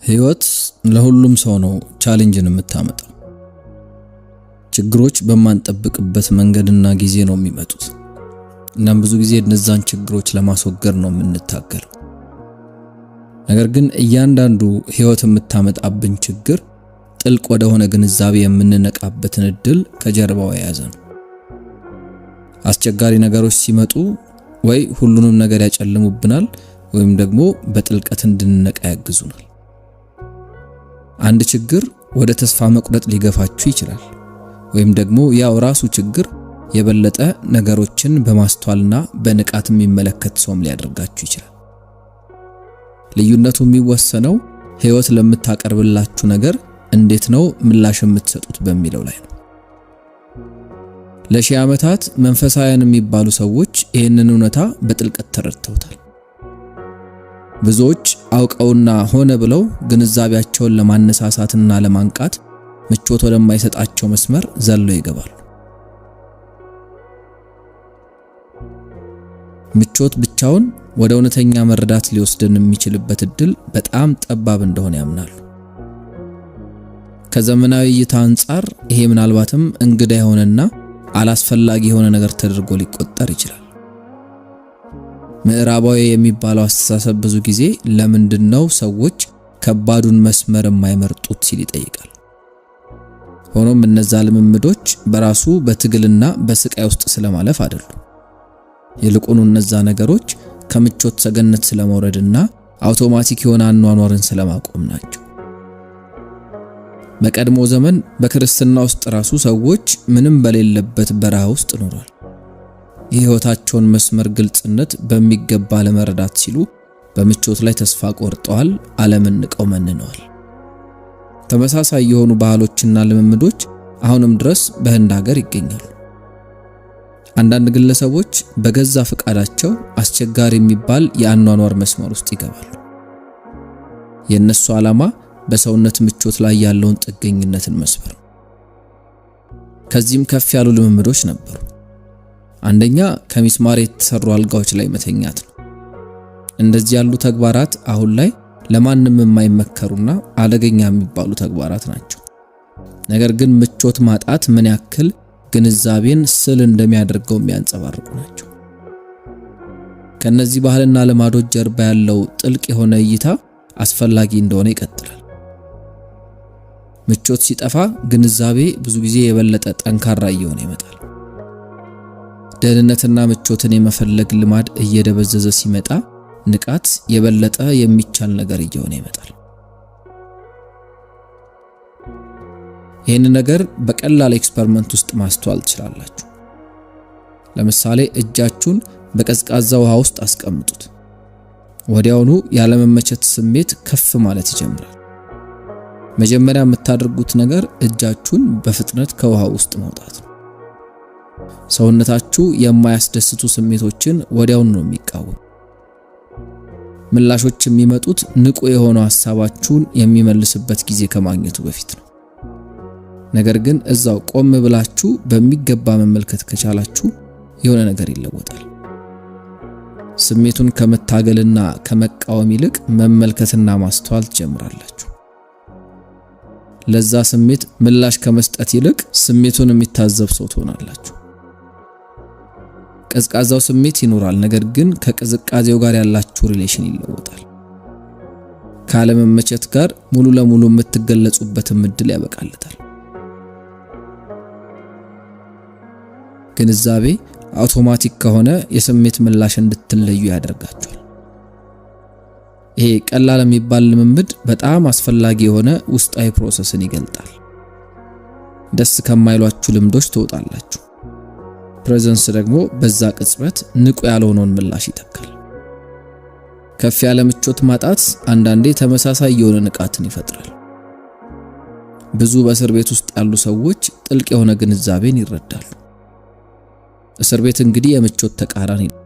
ህይወት ለሁሉም ሰው ነው ቻሌንጅን የምታመጣው። ችግሮች በማንጠብቅበት መንገድና ጊዜ ነው የሚመጡት። እናም ብዙ ጊዜ እነዛን ችግሮች ለማስወገድ ነው የምንታገለው። ነገር ግን እያንዳንዱ ህይወት የምታመጣብን ችግር ጥልቅ ወደሆነ ግንዛቤ የምንነቃበትን እድል ከጀርባው የያዘ ነው። አስቸጋሪ ነገሮች ሲመጡ ወይ ሁሉንም ነገር ያጨልሙብናል ወይም ደግሞ በጥልቀት እንድንነቃ ያግዙናል። አንድ ችግር ወደ ተስፋ መቁረጥ ሊገፋችሁ ይችላል፣ ወይም ደግሞ ያው ራሱ ችግር የበለጠ ነገሮችን በማስተዋልና በንቃት የሚመለከት ሰውም ሊያደርጋችሁ ይችላል። ልዩነቱ የሚወሰነው ህይወት ለምታቀርብላችሁ ነገር እንዴት ነው ምላሽ የምትሰጡት በሚለው ላይ ነው። ለሺህ ዓመታት መንፈሳውያን የሚባሉ ሰዎች ይህንን እውነታ በጥልቀት ተረድተውታል። ብዙዎች አውቀውና ሆነ ብለው ግንዛቤያቸውን ለማነሳሳትና ለማንቃት ምቾት ወደማይሰጣቸው መስመር ዘለው ይገባሉ። ምቾት ብቻውን ወደ እውነተኛ መረዳት ሊወስደን የሚችልበት እድል በጣም ጠባብ እንደሆነ ያምናሉ። ከዘመናዊ እይታ አንጻር ይሄ ምናልባትም እንግዳ የሆነና አላስፈላጊ የሆነ ነገር ተደርጎ ሊቆጠር ይችላል። ምዕራባዊ የሚባለው አስተሳሰብ ብዙ ጊዜ ለምንድን ነው ሰዎች ከባዱን መስመር የማይመርጡት ሲል ይጠይቃል። ሆኖም እነዛ ልምምዶች በራሱ በትግልና በስቃይ ውስጥ ስለማለፍ አይደሉም። ይልቁኑ እነዛ ነገሮች ከምቾት ሰገነት ስለመውረድና አውቶማቲክ የሆነ አኗኗርን ስለማቆም ናቸው። በቀድሞ ዘመን በክርስትና ውስጥ ራሱ ሰዎች ምንም በሌለበት በረሃ ውስጥ ኖሯል። የህይወታቸውን መስመር ግልጽነት በሚገባ ለመረዳት ሲሉ በምቾት ላይ ተስፋ ቆርጠዋል፣ ዓለምን ንቀው መንነዋል። ተመሳሳይ የሆኑ ባህሎችና ልምምዶች አሁንም ድረስ በህንድ ሀገር ይገኛሉ። አንዳንድ ግለሰቦች በገዛ ፈቃዳቸው አስቸጋሪ የሚባል የአኗኗር መስመር ውስጥ ይገባሉ። የእነሱ ዓላማ በሰውነት ምቾት ላይ ያለውን ጥገኝነትን መስበር ነው። ከዚህም ከፍ ያሉ ልምምዶች ነበሩ። አንደኛ ከሚስማር የተሰሩ አልጋዎች ላይ መተኛት ነው። እንደዚህ ያሉ ተግባራት አሁን ላይ ለማንም የማይመከሩና አደገኛ የሚባሉ ተግባራት ናቸው። ነገር ግን ምቾት ማጣት ምን ያክል ግንዛቤን ስል እንደሚያደርገው የሚያንጸባርቁ ናቸው። ከነዚህ ባህልና ልማዶች ጀርባ ያለው ጥልቅ የሆነ እይታ አስፈላጊ እንደሆነ ይቀጥላል። ምቾት ሲጠፋ ግንዛቤ ብዙ ጊዜ የበለጠ ጠንካራ እየሆነ ይመጣል። ደህንነትና ምቾትን የመፈለግ ልማድ እየደበዘዘ ሲመጣ ንቃት የበለጠ የሚቻል ነገር እየሆነ ይመጣል። ይህን ነገር በቀላል experiment ውስጥ ማስተዋል ትችላላችሁ። ለምሳሌ እጃችሁን በቀዝቃዛ ውሃ ውስጥ አስቀምጡት። ወዲያውኑ ያለመመቸት ስሜት ከፍ ማለት ይጀምራል። መጀመሪያ የምታደርጉት ነገር እጃችሁን በፍጥነት ከውሃ ውስጥ ማውጣት ነው። ሰውነታችሁ የማያስደስቱ ስሜቶችን ወዲያውኑ ነው የሚቃወም። ምላሾች የሚመጡት ንቁ የሆነው ሀሳባችሁን የሚመልስበት ጊዜ ከማግኘቱ በፊት ነው። ነገር ግን እዛው ቆም ብላችሁ በሚገባ መመልከት ከቻላችሁ የሆነ ነገር ይለወጣል። ስሜቱን ከመታገልና ከመቃወም ይልቅ መመልከትና ማስተዋል ትጀምራላችሁ። ለዛ ስሜት ምላሽ ከመስጠት ይልቅ ስሜቱን የሚታዘብ ሰው ትሆናላችሁ። ቀዝቃዛው ስሜት ይኖራል፣ ነገር ግን ከቅዝቃዜው ጋር ያላችሁ relation ይለወጣል። ካለመመቸት ጋር ሙሉ ለሙሉ የምትገለጹበትም እድል ያበቃለታል። ግንዛቤ አውቶማቲክ ከሆነ የስሜት ምላሽ እንድትለዩ ያደርጋችኋል። ይሄ ቀላል የሚባል ልምምድ በጣም አስፈላጊ የሆነ ውስጣዊ process ን ይገልጣል። ደስ ከማይሏችሁ ልምዶች ትወጣላችሁ። Presence ደግሞ በዛ ቅጽበት ንቁ ያልሆነውን ምላሽ ይተካል። ከፍ ያለ ምቾት ማጣት አንዳንዴ ተመሳሳይ የሆነ ንቃትን ይፈጥራል። ብዙ በእስር ቤት ውስጥ ያሉ ሰዎች ጥልቅ የሆነ ግንዛቤን ይረዳሉ። እስር ቤት እንግዲህ የምቾት ተቃራኒ ነው።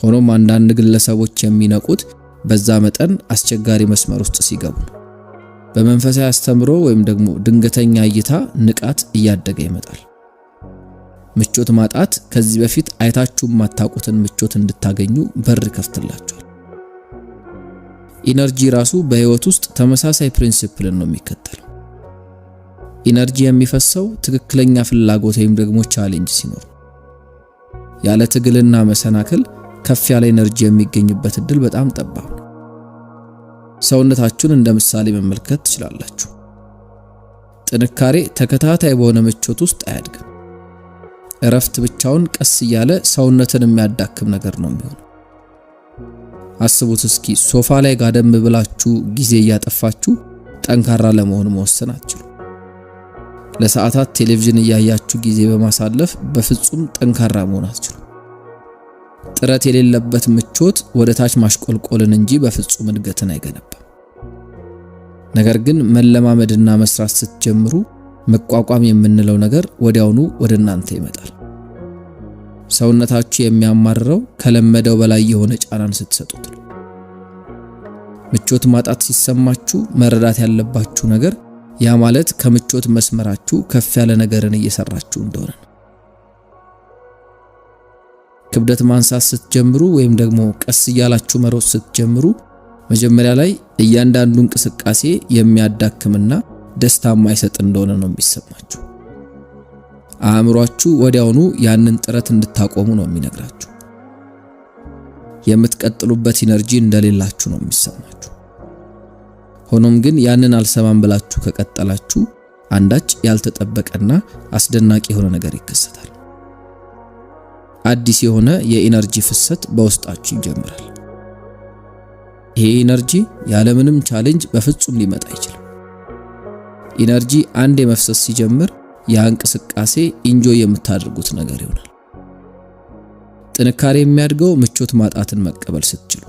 ሆኖም አንዳንድ ግለሰቦች የሚነቁት በዛ መጠን አስቸጋሪ መስመር ውስጥ ሲገቡ ነው። በመንፈሳዊ አስተምሮ ወይም ደግሞ ድንገተኛ እይታ ንቃት እያደገ ይመጣል። ምቾት ማጣት ከዚህ በፊት አይታችሁ የማታውቁትን ምቾት እንድታገኙ በር ይከፍትላችኋል። Energy ራሱ በህይወት ውስጥ ተመሳሳይ principle ን ነው የሚከተለው። Energy የሚፈሰው ትክክለኛ ፍላጎት ወይም ደግሞ challenge ሲኖር፣ ያለ ትግልና መሰናክል ከፍ ያለ energy የሚገኝበት እድል በጣም ጠባብ ነው። ሰውነታችሁን እንደ ምሳሌ መመልከት ትችላላችሁ። ጥንካሬ ተከታታይ በሆነ ምቾት ውስጥ አያድግም። እረፍት ብቻውን ቀስ እያለ ሰውነትን የሚያዳክም ነገር ነው የሚሆነው። አስቡት እስኪ፣ ሶፋ ላይ ጋደም ብላችሁ ጊዜ እያጠፋችሁ ጠንካራ ለመሆን መወሰን አትችሉ። ለሰዓታት ቴሌቪዥን እያያችሁ ጊዜ በማሳለፍ በፍጹም ጠንካራ መሆን አትችሉ። ጥረት የሌለበት ምቾት ወደ ታች ማሽቆልቆልን እንጂ በፍጹም እድገትን አይገነባም። ነገር ግን መለማመድና መስራት ስትጀምሩ መቋቋም የምንለው ነገር ወዲያውኑ ወደ እናንተ ይመጣል። ሰውነታችሁ የሚያማርረው ከለመደው በላይ የሆነ ጫናን ስትሰጡት ነው። ምቾት ማጣት ሲሰማችሁ መረዳት ያለባችሁ ነገር ያ ማለት ከምቾት መስመራችሁ ከፍ ያለ ነገርን እየሰራችሁ እንደሆነ ነው። ክብደት ማንሳት ስትጀምሩ ወይም ደግሞ ቀስ እያላችሁ መሮጥ ስትጀምሩ መጀመሪያ ላይ እያንዳንዱ እንቅስቃሴ የሚያዳክምና ደስታ የማይሰጥ እንደሆነ ነው የሚሰማችሁ። አእምሯችሁ ወዲያውኑ ያንን ጥረት እንድታቆሙ ነው የሚነግራችሁ። የምትቀጥሉበት energy እንደሌላችሁ ነው የሚሰማችሁ። ሆኖም ግን ያንን አልሰማም ብላችሁ ከቀጠላችሁ አንዳች ያልተጠበቀና አስደናቂ የሆነ ነገር ይከሰታል። አዲስ የሆነ የ energy ፍሰት በውስጣችሁ ይጀምራል። ይሄ energy ያለምንም challenge በፍጹም ሊመጣ አይችልም። Energy አንዴ መፍሰስ ሲጀምር ያ እንቅስቃሴ enjoy የምታደርጉት ነገር ይሆናል። ጥንካሬ የሚያድገው ምቾት ማጣትን መቀበል ስትችሉ።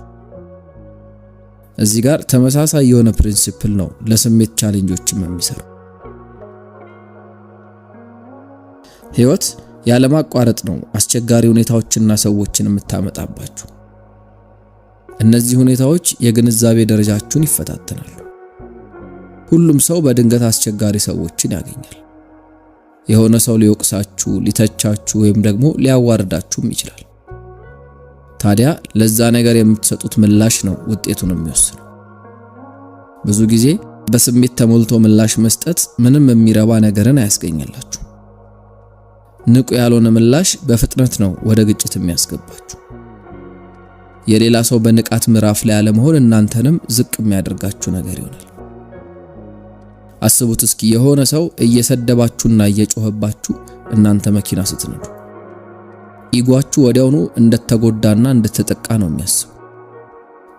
እዚህ ጋር ተመሳሳይ የሆነ principle ነው ለስሜት challenge ኦችም የሚሰሩ። ህይወት ያለማቋረጥ ነው አስቸጋሪ ሁኔታዎችና ሰዎችን የምታመጣባችሁ። እነዚህ ሁኔታዎች የግንዛቤ ደረጃችሁን ይፈታተናሉ። ሁሉም ሰው በድንገት አስቸጋሪ ሰዎችን ያገኛል። የሆነ ሰው ሊወቅሳችሁ፣ ሊተቻችሁ ወይም ደግሞ ሊያዋርዳችሁም ይችላል። ታዲያ ለዛ ነገር የምትሰጡት ምላሽ ነው ውጤቱን የሚወስነው። ብዙ ጊዜ በስሜት ተሞልቶ ምላሽ መስጠት ምንም የሚረባ ነገርን አያስገኝላችሁ። ንቁ ያልሆነ ምላሽ በፍጥነት ነው ወደ ግጭት የሚያስገባችሁ። የሌላ ሰው በንቃት ምዕራፍ ላይ አለመሆን እናንተንም ዝቅ የሚያደርጋችሁ ነገር ይሆናል። አስቡት እስኪ፣ የሆነ ሰው እየሰደባችሁና እየጮኸባችሁ እናንተ መኪና ስትነዱ ego አችሁ ወዲያውኑ እንደተጎዳና እንደተጠቃ ነው የሚያስቡ።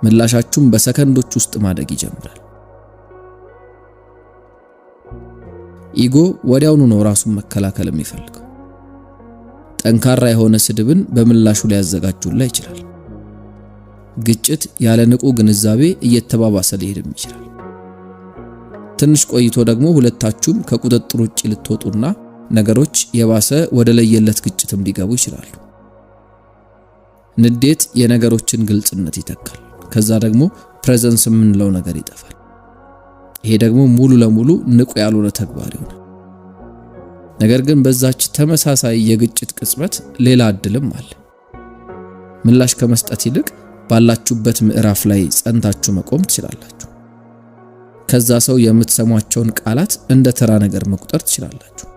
ምላሻችሁም በሰከንዶች ውስጥ ማደግ ይጀምራል። Ego ወዲያውኑ ነው ራሱን መከላከል የሚፈልገው። ጠንካራ የሆነ ስድብን በምላሹ ሊያዘጋጁላ ይችላል። ግጭት ያለ ንቁ ግንዛቤ እየተባባሰ ሊሄድም ይችላል። ትንሽ ቆይቶ ደግሞ ሁለታችሁም ከቁጥጥር ውጭ ልትወጡና ነገሮች የባሰ ወደ ለየለት ግጭትም ሊገቡ ይችላሉ። ንዴት የነገሮችን ግልጽነት ይተካል። ከዛ ደግሞ presence የምንለው ነገር ይጠፋል። ይሄ ደግሞ ሙሉ ለሙሉ ንቁ ያልሆነ ተግባር ይሆናል። ነገር ግን በዛች ተመሳሳይ የግጭት ቅጽበት ሌላ እድልም አለ። ምላሽ ከመስጠት ይልቅ ባላችሁበት ምዕራፍ ላይ ጸንታችሁ መቆም ትችላላችሁ። ከዛ ሰው የምትሰሟቸውን ቃላት እንደ ተራ ነገር መቁጠር ትችላላችሁ።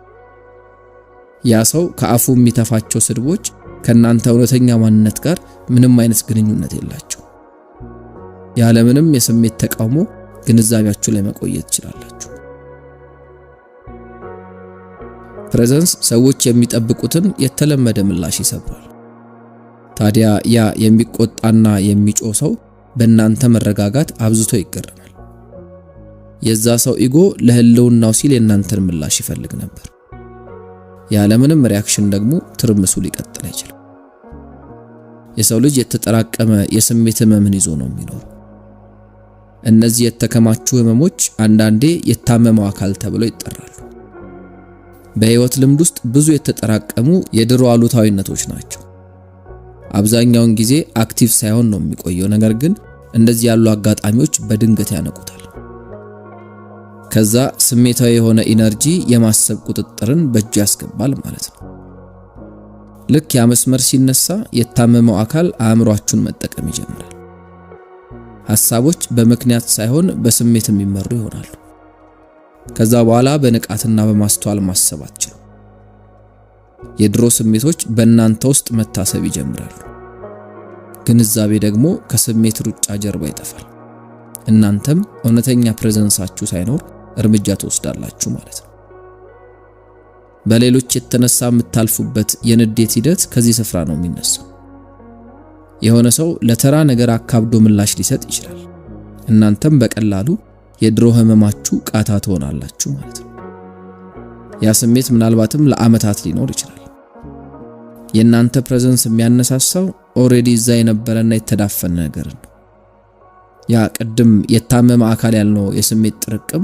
ያ ሰው ከአፉ የሚተፋቸው ስድቦች ከእናንተ እውነተኛ ማንነት ጋር ምንም አይነት ግንኙነት የላቸው። ያለምንም የስሜት ተቃውሞ ግንዛቤያችሁ ላይ መቆየት ትችላላችሁ። Presence ሰዎች የሚጠብቁትን የተለመደ ምላሽ ይሰብራል። ታዲያ ያ የሚቆጣና የሚጮህ ሰው በእናንተ መረጋጋት አብዝቶ ይገረማል። የዛ ሰው ego ለህልውናው ሲል የእናንተን ምላሽ ይፈልግ ነበር። ያለምንም reaction ደግሞ ትርምሱ ሊቀጥል አይችልም። የሰው ልጅ የተጠራቀመ የስሜት ህመምን ይዞ ነው የሚኖረው። እነዚህ የተከማቹ ህመሞች አንዳንዴ የታመመው አካል ተብለው ይጠራሉ። በህይወት ልምድ ውስጥ ብዙ የተጠራቀሙ የድሮ አሉታዊነቶች ናቸው። አብዛኛውን ጊዜ active ሳይሆን ነው የሚቆየው። ነገር ግን እንደዚህ ያሉ አጋጣሚዎች በድንገት ያነቁታል። ከዛ ስሜታዊ የሆነ energy የማሰብ ቁጥጥርን በእጁ ያስገባል ማለት ነው። ልክ ያ መስመር ሲነሳ የታመመው አካል አእምሯችሁን መጠቀም ይጀምራል። ሐሳቦች በምክንያት ሳይሆን በስሜት የሚመሩ ይሆናሉ። ከዛ በኋላ በንቃትና በማስተዋል ማሰብ አትችሉም። የድሮ ስሜቶች በእናንተ ውስጥ መታሰብ ይጀምራሉ። ግንዛቤ ደግሞ ከስሜት ሩጫ ጀርባ ይጠፋል። እናንተም እውነተኛ presence ኣችሁ ሳይኖር እርምጃ ትወስዳላችሁ ማለት ነው። በሌሎች የተነሳ የምታልፉበት የንዴት ሂደት ከዚህ ስፍራ ነው የሚነሳው። የሆነ ሰው ለተራ ነገር አካብዶ ምላሽ ሊሰጥ ይችላል። እናንተም በቀላሉ የድሮ ህመማችሁ ቃታ ትሆናላችሁ ማለት ነው። ያ ስሜት ምናልባትም ለዓመታት ሊኖር ይችላል። የእናንተ presence የሚያነሳሳው already እዛ የነበረና የተዳፈነ ነገር ነው። ያ ቅድም የታመመ አካል ያልነው የስሜት ጥርቅም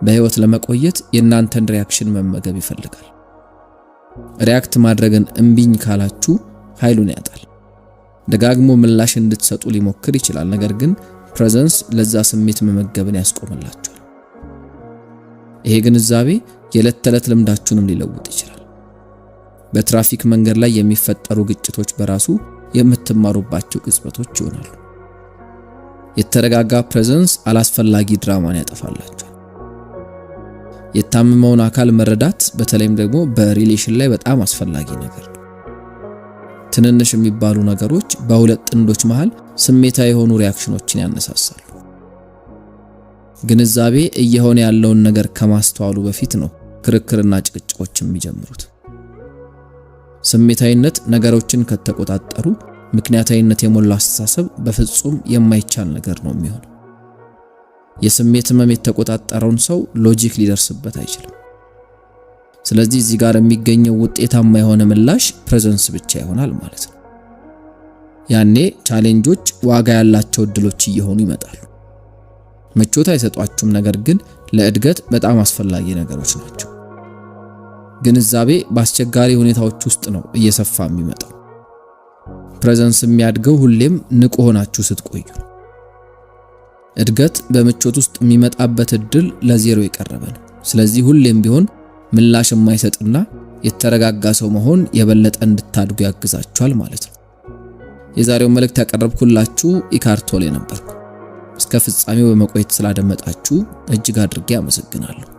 በህይወት ለመቆየት የእናንተን reaction መመገብ ይፈልጋል። React ማድረግን እምቢኝ ካላችሁ ኃይሉን ያጣል። ደጋግሞ ምላሽ እንድትሰጡ ሊሞክር ይችላል። ነገር ግን presence ለዛ ስሜት መመገብን ያስቆምላችኋል። ይሄ ግንዛቤ የዕለት ተዕለት ልምዳችሁንም ሊለውጥ ይችላል። በትራፊክ መንገድ ላይ የሚፈጠሩ ግጭቶች በራሱ የምትማሩባቸው ቅጽበቶች ይሆናሉ። የተረጋጋ presence አላስፈላጊ ድራማን ያጠፋላችኋል። የታመመውን አካል መረዳት በተለይም ደግሞ በ relation ላይ በጣም አስፈላጊ ነገር ነው። ትንንሽ የሚባሉ ነገሮች በሁለት ጥንዶች መሃል ስሜታዊ የሆኑ reaction ኦችን ያነሳሳሉ። ግንዛቤ እየሆነ ያለውን ነገር ከማስተዋሉ በፊት ነው ክርክርና ጭቅጭቆች የሚጀምሩት። ስሜታዊነት ነገሮችን ከተቆጣጠሩ ምክንያታዊነት የሞላ አስተሳሰብ በፍጹም የማይቻል ነገር ነው የሚሆነው። የስሜት ህመም የተቆጣጠረውን ሰው logic ሊደርስበት አይችልም። ስለዚህ እዚህ ጋር የሚገኘው ውጤታማ የሆነ ምላሽ presence ብቻ ይሆናል ማለት ነው። ያኔ challenge ኦች ዋጋ ያላቸው እድሎች እየሆኑ ይመጣሉ። ምቾት አይሰጧችሁም፣ ነገር ግን ለእድገት በጣም አስፈላጊ ነገሮች ናቸው። ግንዛቤ በአስቸጋሪ ሁኔታዎች ውስጥ ነው እየሰፋ የሚመጣው። Presence የሚያድገው ሁሌም ንቁ ሆናችሁ ስትቆዩ ነው። እድገት በምቾት ውስጥ የሚመጣበት እድል ለዜሮ የቀረበ ነው። ስለዚህ ሁሌም ቢሆን ምላሽ የማይሰጥና የተረጋጋ ሰው መሆን የበለጠ እንድታድጉ ያግዛችኋል ማለት ነው። የዛሬው መልእክት ያቀረብኩላችሁ ኢካርቶሌ ነበርኩ። እስከ ፍጻሜው በመቆየት ስላደመጣችሁ እጅግ አድርጌ አመሰግናለሁ።